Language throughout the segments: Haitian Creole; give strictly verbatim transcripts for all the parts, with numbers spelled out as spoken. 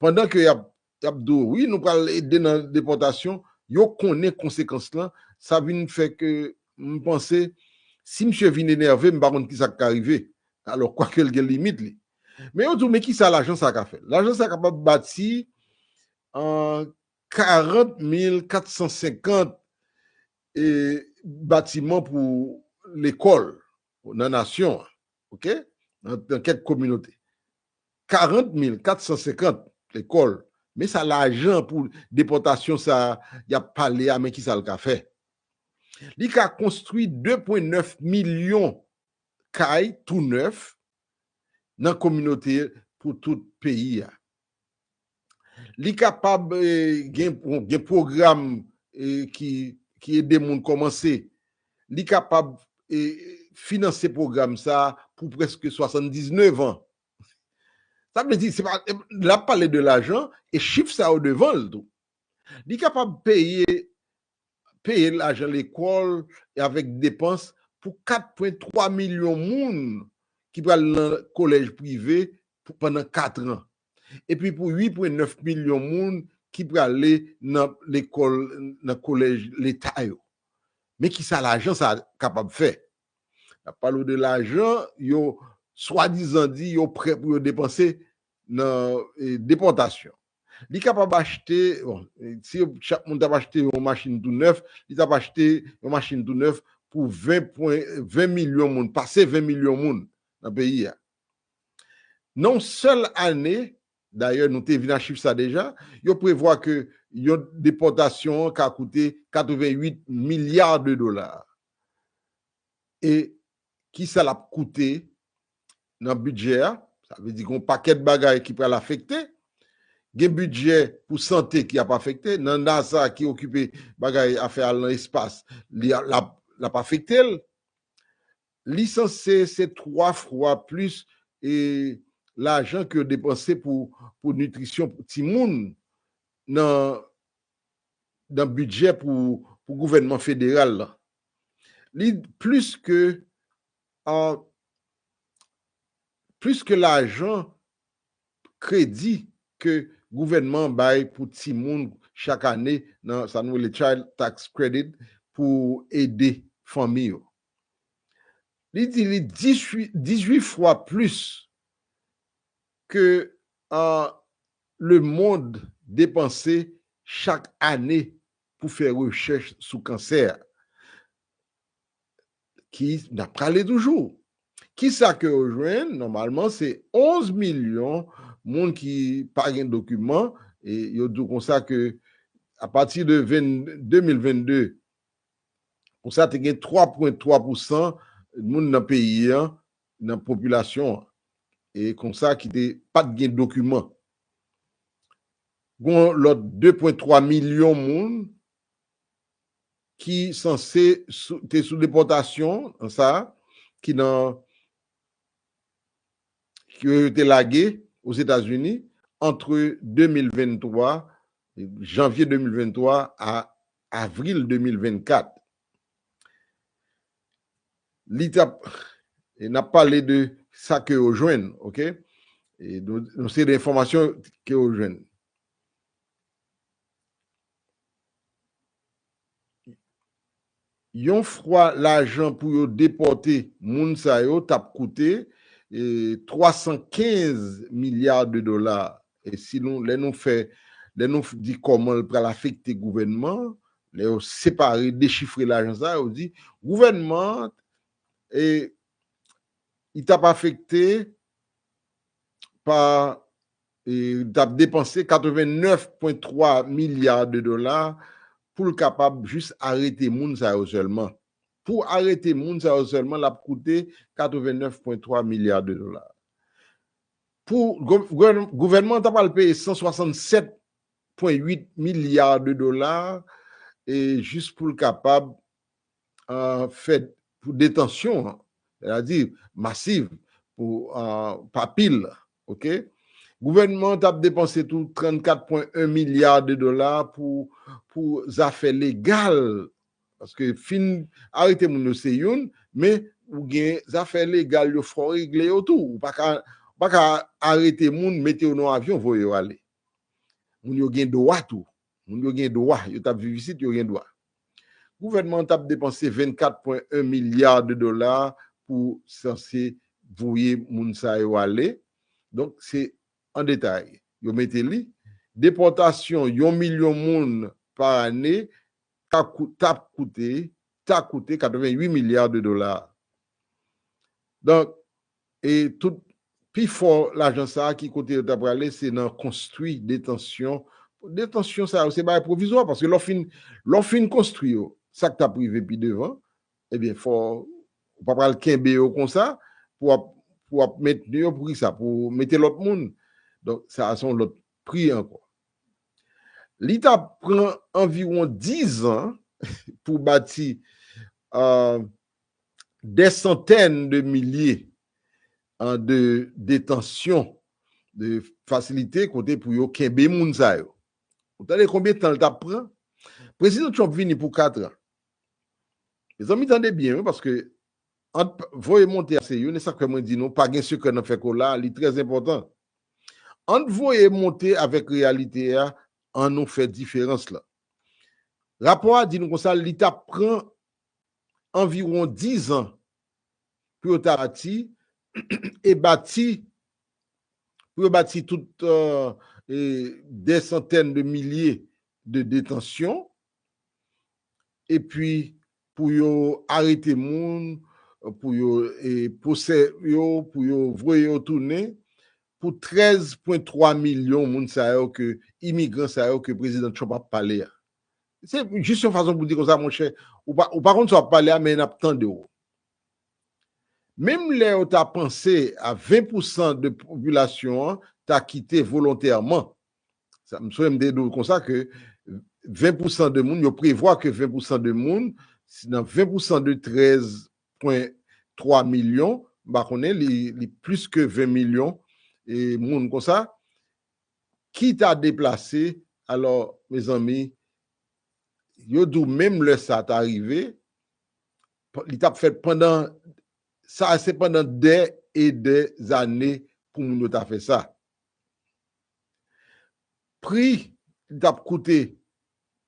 pandan ke y ap, y ap di w, wi, nou pral ede nan depòtasyon, yo konnen konsekans lan, sa vin fè ke m panse, si misye vin enève, m pa konn ki sa k ka rive. Alò, kwake l gen limit li. Men yo di w, men ki sa lajan sa ka fè? Lajan sa kapab bati an karant mil kat san senkant e, batiman pou lekòl nan nasyon an, oke? Nan, nan kèk kominote. Karant mil kat san senkant lekòl. Men sa lajan pou depòtasyon sa y ap pale a, men ki sa l ka fè. Li ka konstwi de pwen nèf milyon kay tou nèf nan kominote pou tout peyi a. Li kapab eh, gen, gen pwogram eh, ki, ki ede moun kòmanse. Li kapab eh, finanse pwogram sa a pou prèske swasanndiznèf an. Sa vle di, se pa, l ap pale de lajan e chif sa yo devan l tou. Li kapab peye peye lajan lekòl e avèk depans pou kat pwen twa milyon moun ki pral nan kolèj prive pou, pandan kat an. Epi pou uit pwen nèf milyon moun ki prale nan lekòl, nan kolèj leta yo. Men ki sa lajan sa kapab fè? N ap pale w de lajan yo swadizan di yo prè pou yo depanse nan eh, depòtasyon. Li kapab achte, bon, si chak moun t ap achte yon machin tou nèf, li t ap achte yon machin tou nèf pou ven pwen, ven milyon moun, pase ven milyon moun nan peyi a. Nan yon sèl ane, dayè, nou te vin a chif sa deja, yo prevwa ke yon depòtasyon an ka koute katreven uit milya de dola. E ki sa l ap koute nan bidjè a? Sa vle di gen yon pakèt bagay ki pral afekte. Gen bidjè pou sante ki ap afekte. Nan NASA ki okipe bagay afè al nan espas, li a- l ap, l ap afekte l. Li sanse se twa fwa plis e, lajan ke yo depanse pou, pou nitrisyon pou timoun nan, nan bidjè pou, pou gouvènman federal la. Li plis ke, ah, plis ke lajan kredi ke gouvènman an bay pou timoun chak ane nan sa nou rele Child Tax Credit pou ede fanmi yo. Li di li dizuit, dizuit fwa plis ke ah, lemonn depanse chak ane pou fè rechèch sou kansè a. Ki n ap prale toujou. Kisa ke yo jwenn? Nòmalman, se onz milyon moun ki pa gen dokiman. E yo di w konsa ke apati de ven- de mil vennde, konsa te gen twa pwen twa pousan moun nan peyi an, nan popilasyon an. E konsa ki te pa t gen dokiman. Gon lòt de pwen twa milyon moun ki sanse sou- te sou depòtasyon an sa, ki nan ki yo te lage Ozetazini antre de mil venntwa, janvye de mil venntwa a avril de mil vennkat. Li t ap, e n ap pale de sa ke yo jwenn, oke? E nou, nou se de enfòmasyon ke yo jwenn. Yon fwa lajan pou yo depòte moun sa yo t ap koute eh, twa san kenz milya de dola. E si nou, lè nou fè, lè nou di kòman l pral afekte gouvènman, lè yo separe, dechifre lajan sa, yo di gouvènman, e, li t ap afekte pa, e, li t ap depanse katreven nèf pwen twa milya de dola pou l kapab jis arete moun sa yo sèlman. Pou arete moun sa yo sèlman, l ap koute katreven nèf pwen twa milya de dola. Pou gou- gouvèn- gouvènman an ta pral peye san swasannsèt pwen uit milya de dola e jis pou l kapab ah, fè pou detansyon an, sètadi masiv, pou ah, pa pil, oke? Gouvènman an t ap depanse tou trannkat pwen en milya de dola pou, pou zafè legal. Paske fin arete moun yo se youn, men ou gen zafè legal yo fò regle yo tou. Ou pa ka pa ka arete moun, mete yo nan avyon, voye yo ale. Moun yo gen dwa tou. Moun yo gen dwa. Yo t ap viv isit, yo gen dwa. Gouvènman an t ap depanse vennkat pwen en milya de dola pou sanse voye moun sa yo ale. Donk, se an detay. Yo mete li. Depòtasyon yon milyon moun pa ane ta kou-, t ap koute, ta koute katreventuit milya de dola. Donk, e tout, pi fò lajan sa a, ki kote yo ta prale, se nan konstwi detansyon. Detansyon sa yo, se bagay pwovizwa, paske lè w fin, lè w fin konstwi yo, sa k t ap rive pi devan, ebyen, fò, ou pa pral kenbe yo konsa, pou w ap, pou w ap mentni yo, pou ki sa, pou mete lòt moun. Donk, sa a se yon lòt pri ankò. Li t ap pran anviwon diz an pou bati, euh, des centaines de milliers, euh, de détention, de fasilite kote pou yo kenbe moun sa yo. Ou tande konbyen tan l t ap pran? Prezidan Trump vini pou kat an. Mezanmi, tande byen, wi, paske ant voye monte a se youn, e sa k fè mwen di nou, pa gen sekrè nan fè kola, li trè enpòtan. Ant voye monte avèk reyalite a, an nou fè diferans lan. Rapò a di nou konsa, li t ap pran anviwon diz an pou yo ta bati, e bati, pou yo bati tout, euh, e des centaines de milliers de détention, epi pou yo arete moun, pou yo, e, pwosè yo, pou yo voye yo tounen, pou trèz pwen twa milyon moun sa yo ke, imigran sa yo ke Prezidan Trump ap pale a. Se jis yon fason pou di konsa, monchè, ou pa, ou pa konn sa w ap pale a, men n ap tande w. Menm lè yo ta panse a ven pousan de popilasyon an ta kite volontèman, sa, m sonje m te di w konsa ke ven pousan de moun, yo prevwa ke ven pousan de moun, si nan ven pousan de trèz pwen twa milyon, m pa konnen, li, li plis ke ven milyon, e, moun konsa, ki ta deplase. Alò, mezanmi, yo di w menm lè sa ta rive, li t ap fèt pandan, sa se pandan dè e dè zane pou moun yo ta fè sa. Pri li t ap koute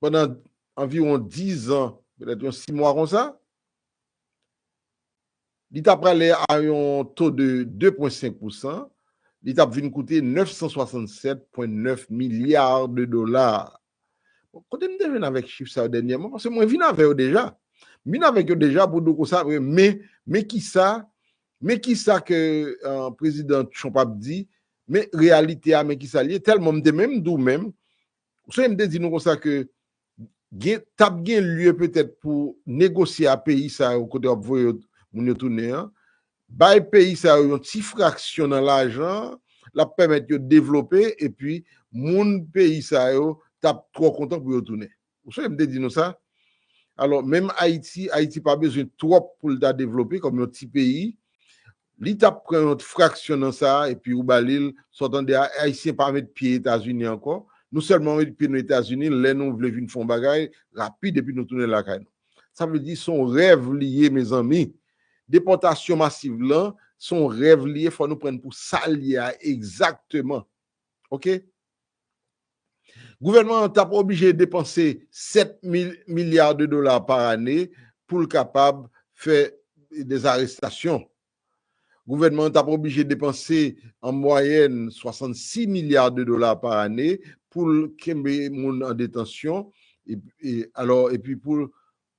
pandan anviwon diz an, petèt yon sis mwa konsa, li t ap prale a yon to de de pwen senk pousan, li t ap vin koute nèf san swasannsèt pwen nèf milya de dola. Bon, kote m te jwenn avèk chif sa yo dènyèman? Paske mwen vin avè yo deja. M vin avèk yo deja pou di w konsa, men, men kisa, men kisa ke, euh, Prezidan Trump ap di, men reyalite a, men kisa l ye, tèlman m te menm di w menm, ou sonje m te di nou konsa ke gen, t ap gen lye petèt pou negosye a peyi sa yo kote w ap voye yo, moun yo tounen an, bay peyi sa yo yon ti fraksyon nan lajan, l ap pèmèt yo devlope, epi moun peyi sa yo t ap twò kontan pou yo tounen. Ou sonje m te di nou sa? Alò, menm Ayiti, Ayiti pa bezwen twòp pou l ta devlope kòm yon ti peyi. Li t ap pran yon fraksyon nan sa a, epi ou ba li l, sa w tande a, Ayisyen pa met pye Etazini ankò. Nou sèlman met pye nou Etazini lè nou vle vin fè yon bagay rapid, epi nou tounen lakay nou. Sa vle di, se yon rèv li ye, mezanmi. Depòtasyon masiv lan, se yon rèv li ye, fò nou pran l pou sa l ye a egzakteman. Oke? Gouvènman an t ap oblije depanse sèt mil milya de dola pa ane pou l kapab fè dèzarestasyon. Gouvènman an t ap oblije depanse an mwayèn swasannsis milya de dola pa ane pou l kenbe moun an detansyon, e, e, alò, epi pou l,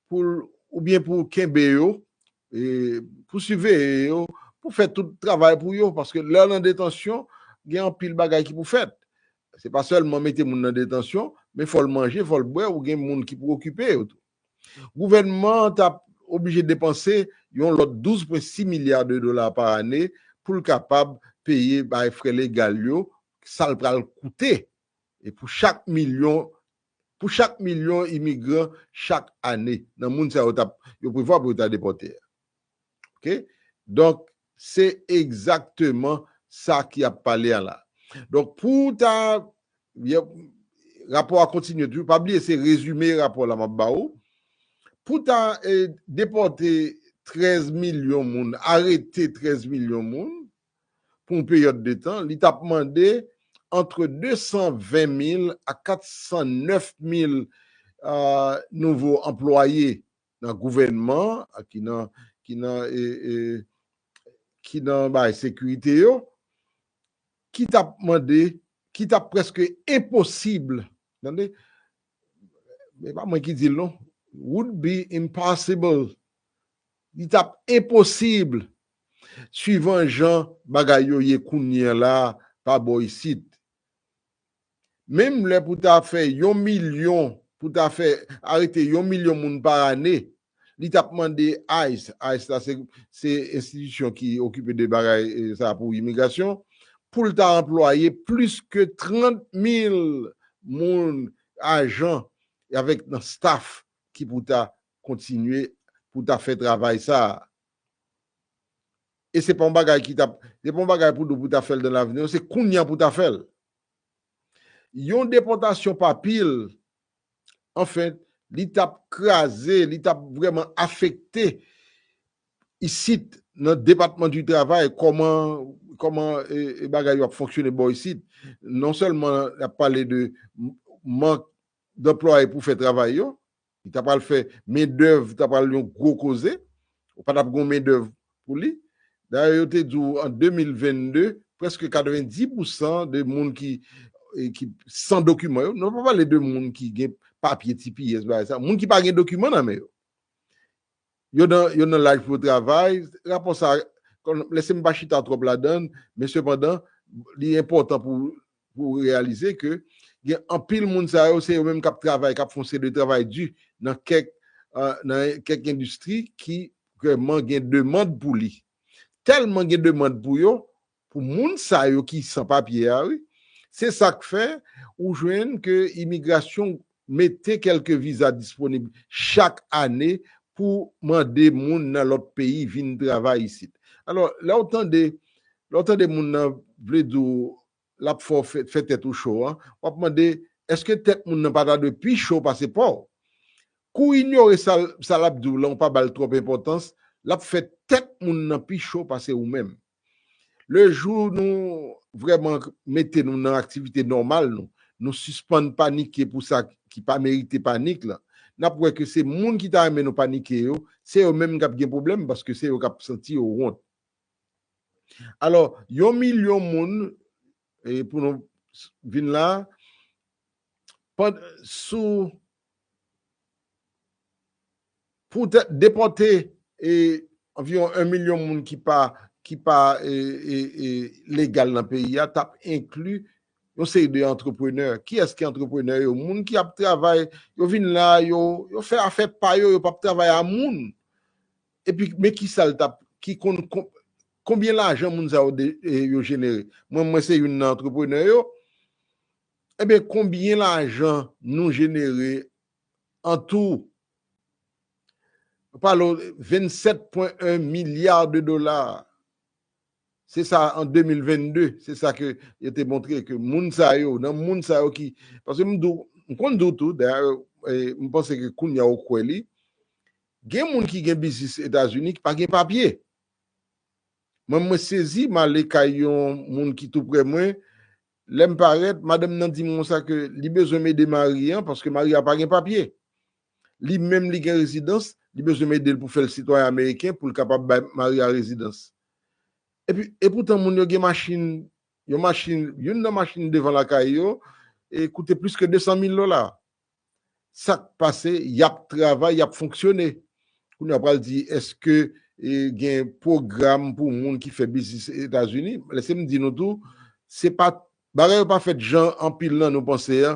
pou l, oubyen pou kenbe yo, e, pou siveye yo, pou fè tout travay pou yo, paske lè w nan detansyon, gen anpil bagay ki pou fèt. Se pa sèlman mete moun nan detansyon, men fò l manje, fò l bwè, ou gen moun ki pou okipe yo tou. Gouvènman an t ap oblije depanse yon lòt douz pwen sis milya de dola pa ane pou l kapab peye bay frè legal yo, sa l pral koute. E pou chak milyon, pou chak milyon imigran chak ane, nan moun sa yo t ap, yo prevwa pou yo ta depòte a. Oke? Donk, se egzakteman sa ki ap pale a la. Donk, pou w ta, rapò a kontinye toujou, pa bliye se rezime rapò la m ap ba ou. Pou w ta, e, depòte trèz milyon moun, arete trèz milyon moun, pou yon peryòd de tan, li t ap mande antre de san ven mil a kat san nèf mil, euh, nouvo anplwaye nan gouvènman, ki nan, ki nan, e, e, ki nan bay sekirite yo, ki t ap mande, ki t ap prèske enposib, tande, men pa mwen ki di l non, would be impossible. Li t ap enposib, suivan jan bagay yo ye kounye a la, pa bò isit. Menm lè pou ta fè yon milyon, pou ta fè arete yon milyon moun pa ane, li t ap mande ice, ice la se, se enstitisyon ki okipe de bagay, e, sa pou imigrasyon, pou l ta anplwaye plis ke trant mil moun, ajan, avèk nan staff ki pou ta kontinye, pou ta fè travay sa a. E se pa yon bagay ki t ap, se pa yon bagay pou di w pou ta fè l dan lavni, se kounye a pou ta fè l. Yon depòtasyon pa pil, anfen, li t ap kraze, li t ap vrèman afekte isit nan depatman di travay, kòman, kòman, e, e, bagay yo ap fonksyone bò isit. Non sèlman n ap pale de m-, mank danplwaye pou fè travay yo, li ta pral fè mendèv, ta pral yon gwo koze, ou pa t ap gen mendèv pou li. Dayè, yo te di w an de mil vennde, prèske katrevenndis pousan de moun ki, e, ki san dokiman yo, nou pa pale de moun ki gen papye T P S, bagay sa, moun ki pa gen dokiman nan men yo. Yo nan, yo nan laj pou yo travay. Rapò sa, kon, lese m pa chita twòp ladan l, men sepandan, li enpòtan pou, pou reyalize ke gen anpil moun sa yo, se yo menm k ap travay, k ap fè yon seri de travay di nan kèk, euh, nan kèk endistri ki vrèman gen demann pou li. Tèlman gen demann pou yo, pou moun sa yo ki san papye a, wi. Se sa k fè ou jwenn ke imigrasyon mete kèlke viza disponib chak ane pou mande moun nan lòt peyi vin travay isit. Alò, lè w tande, lè w tande moun nan vle di w l ap fè w fè, fè tèt ou cho an, w ap mande, èske tèt moun nan pa ta dwe pi cho pase pa w? Kou w inyore sa, sa l ap di w lan, ou pa ba l twòp enpòtans, l ap fè tèt moun nan pi cho pase ou menm. Le jou nou vrèman mete nou nan aktivite nòmal nou, nou sispann panike pou sa ki pa merite panik lan, n ap wè ke se moun ki ta renmen nou panike yo, se yo menm k ap gen pwoblèm, paske se yo k ap santi yo wont. Alò, yon milyon moun, e, pou nou s-, vin la, pand-, sou, pou te-, depòte, e, anviwon yon milyon moun ki pa, ki pa, e, e, e, legal nan peyi a, t ap enkli yon seri de antreprenè. Kiyès ki antreprenè yo? Moun ki ap travay, yo vin la, yo, yo fè afè pa yo, yo p ap travay a moun. Epi, men ki sa l t ap, ki konn, kon-, konbyen lajan moun sa yo de-, e, yo jenere? Mwen, mwen se youn nan antreprenè yo. Ebyen, konbyen lajan nou jenere an tou? Nou pale w vennsèt pwen en milya de dola. Se sa an de mil vennde, se sa ke yo te montre ke moun sa yo, nan moun sa yo ki, paske m di w, m konn di w tou, dayè, e, m panse ke kounye a ou kwè li, gen moun ki gen biznis Etazini ki pa gen papye. Mwen, mwen sezi, m ale kay yon moun ki tou prè mwen, lè m parèt, madanm nan di m konsa ke li bezwen m ede mari an, paske mari a pa gen papye. Li menm, li gen rezidans, li bezwen m ede l pou fè l sitwayen ameriken, pou l kapab bay mari a rezidans. Epi, epoutan, moun yo gen machin, yon machin, youn nan machin devan lakay yo, e koute plis ke de san mil dola. Sa k pase, y ap travay, y ap fonksyone. Kounye a, pral di, èske, e, gen pwogram pou moun ki fè biznis Etazini? Lese m di nou tou, se pa, bagay yo pa fèt jan anpil nan nou panse a.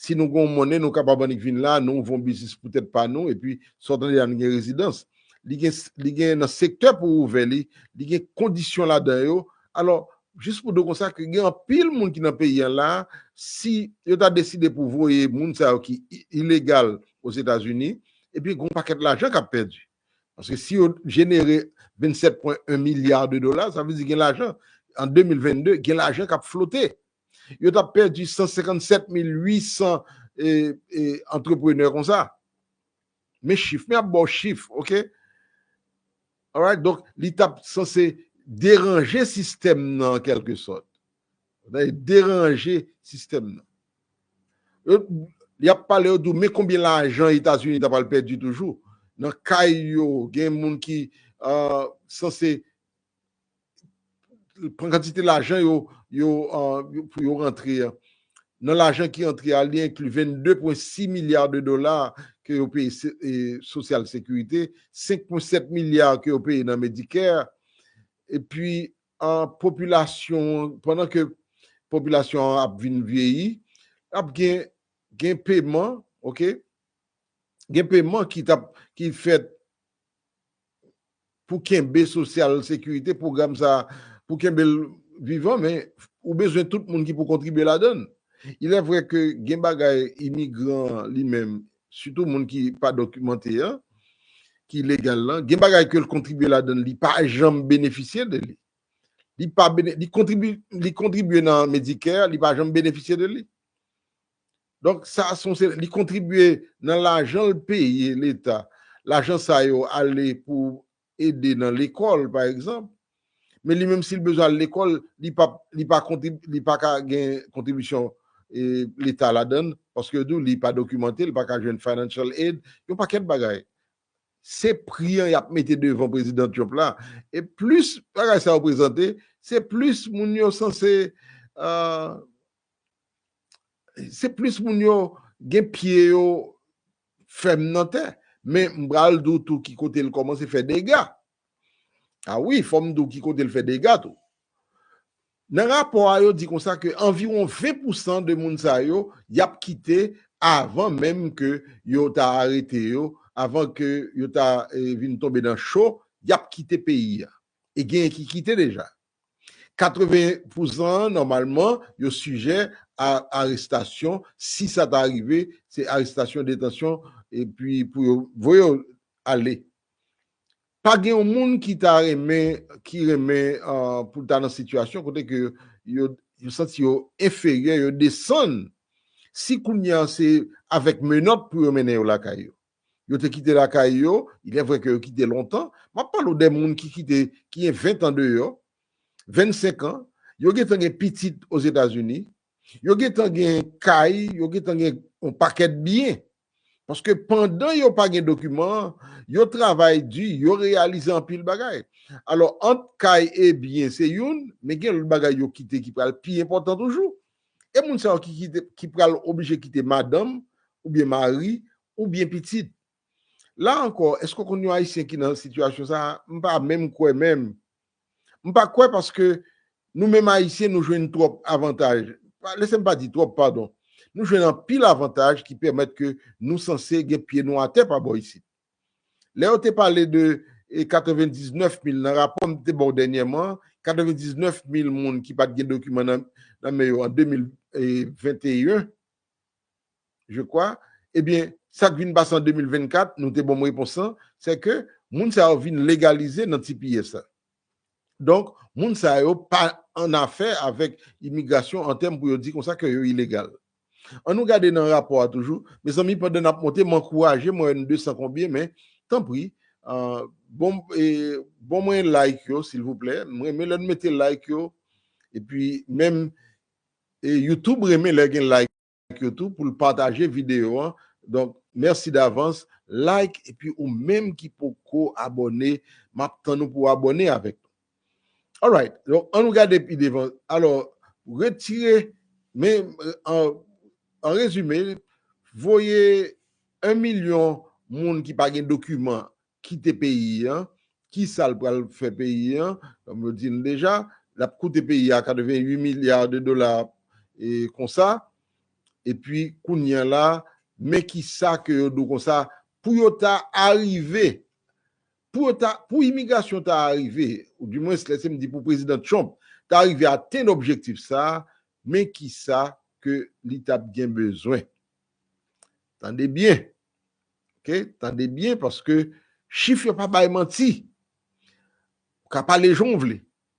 Si nou gen yon monnen, nou kapab annik vin la, nou ouvè yon biznis pou tèt pa nou, epi sa w tande a, nou gen rezidans. Li gen, li gen nan sektè pou ouvè li, li gen kondisyon ladan yo. Alò, jis pou di w konsa ke gen anpil moun ki nan peyi a la, si yo ta deside pou voye moun sa yo ki i-, ilegal Ozetazini, epi gen yon pakèt lajan k ap pèdi. Paske si yo jenere vennsèt pwen en milya de dola, sa vle di gen lajan. An de mil vennde, gen lajan k ap flote. Yo t ap pèdi san senkannsèt mil uit san, e, e, antreprenè konsa. Men chif, men ap ba w chif, oke? Alright, donk, li t ap sanse deranje sistèm nan an kèlke sòt. Deranje sistèm nan. Yo, y ap pale, yo di w, men konbyen lajan Etazini ta pral pèdi toujou. Nan kay yo, gen moun ki uh, sanse pran kantite lajan yo, yo, uh, yo, pou yo rantre an. Nan lajan ki rantre a, li enkli vennde pwen sis milya de dola ke yo peye Social Security, senk pwen sèt milya ke yo peye nan Medicare, epi an popilasyon, pandan ke popilasyon an ap vin vyeyi, ap gen, gen peman, oke? Gen peman ki t ap, ki fèt pou kenbe Social Security, pwogram sa, pou kenbe l vivan, men ou bezwen tout moun ki pou kontribye ladan l. Il est vrai ke gen bagay imigran li menm, sitou moun ki pa dokimante an, ki ilegal lan, gen bagay ke l kontribye ladan l, li pa janm benefisye de li. Li pa bene, li kontribye, li kontribye nan Medicare, li pa janm benefisye de li. Donk, sa, se yon, li kontribye nan lajan l peye Leta. Lajan sa yo ale pou ede nan lekòl, pa egzanp. Men li menm, si l bezwen al lekòl, li pa, li pa kontrib-, li pa ka gen kontribisyon, e, Leta ladan l, paske yo di w li pa dokimante, li pa ka jwenn financial aid, yon pakèt bagay. Se pri an y ap mete devan Prezidan Trump la. E plis bagay sa yo prezante, se plis moun yo sanse, euh, se plis moun yo gen pye yo fèm nan tè. Men m pral di w tou ki kote l kòmanse fè dega. A wi, fò m di w ki kote l fè dega tou. Nan rapò a, yo di konsa ke anviwon ven pousan de moun sa yo, y ap kite avan menm ke yo ta arete yo, avan ke yo ta, eh, vin tonbe nan cho, y ap kite peyi a. E genyen ki kite deja. Katreven pousan an, nòmalman, yo sijè a arestasyon. Si sa ta rive, se arestasyon, detansyon, epi pou yo voye yo ale. Pa gen yon moun ki ta renmen, ki renmen, ah, pou l ta nan sitiyasyon kote ke yo, yo santi yo enferyè, yo desann. Si kounye a se avèk menòt pou yo mennen yo lakay yo. Yo te kite lakay yo, il est vrai ke yo kite lontan. M ap pale w de moun ki kite, ki gen ven tan deyò, vennsenk an, yo gentan gen pitit Ozetazini, yo gentan gen kay, yo gentan gen yon pakèt byen. Paske pandan yo pa gen dokiman, yo travay di, yo reyalize anpil bagay. Alò, ant kay e byen, se youn, men gen lòt bagay yo kite ki pral pi enpòtan toujou. E moun sa yo ki kite, ki pral oblije kite madanm, oubyen mari, oubyen pitit. La ankò, èske w konn yon Ayisyen ki nan sitiyasyon sa a? M pa menm kwè menm. M pa kwè paske nou menm Ayisyen, nou jwenn twòp avantaj. Pa, lese m pa di twòp, padon. Nou jwenn anpil avantaj ki pèmèt ke nou sanse gen pye nou atè pa bò isit. Lè yo te pale de, e, katrevendiznèf mil nan rapò m te ba w dènyèman, katrevendiznèf mil moun ki pa t gen dokiman nan, nan men yo an de mil venteyen, je crois, ebyen, sa k vin pase an de mil vennkat, nou te ban m repons lan, se ke moun sa yo vin legalize nan T P S la. Donk, moun sa yo pa an afè avèk imigrasyon an tèm pou yo di konsa ke yo ilegal. An nou gade nan rapò a toujou. Mezanmi, pandan n ap monte, m ankouraje, mwen wè n de san konbyen, men tanpri, ah, bon, e, bon mwen like yo, silvouplè. M renmen lè n mete like yo. Epi, menm, e, YouTube renmen lè gen like yo tou pou l pataje videyo an. Donk, mèsi davans. Like, epi ou menm ki poko abòne, m ap tann ou pou w abòne avèk nou. Alright. Donk, an nou gade pi devan. Alò, retire, men, an, an rezime, voye en milyon moun ki pa gen dokiman kite peyi an, ki sa l pral fè peyi an? Kòm yo di n deja, l ap koute peyi a katreventuit milya de dola, e, konsa. Epi, kounye a la, men ki sa ke yo di w konsa, pou yo ta arive, pou yo ta, pou imigrasyon ta arive, ou dimwens, lese m di pou Prezidan Trump ta arive atenn objektif sa a, men ki sa ke li t ap gen bezwen. Tande byen. Oke? Tande byen, paske chif yo pa bay manti. Ou ka pale jan w vle.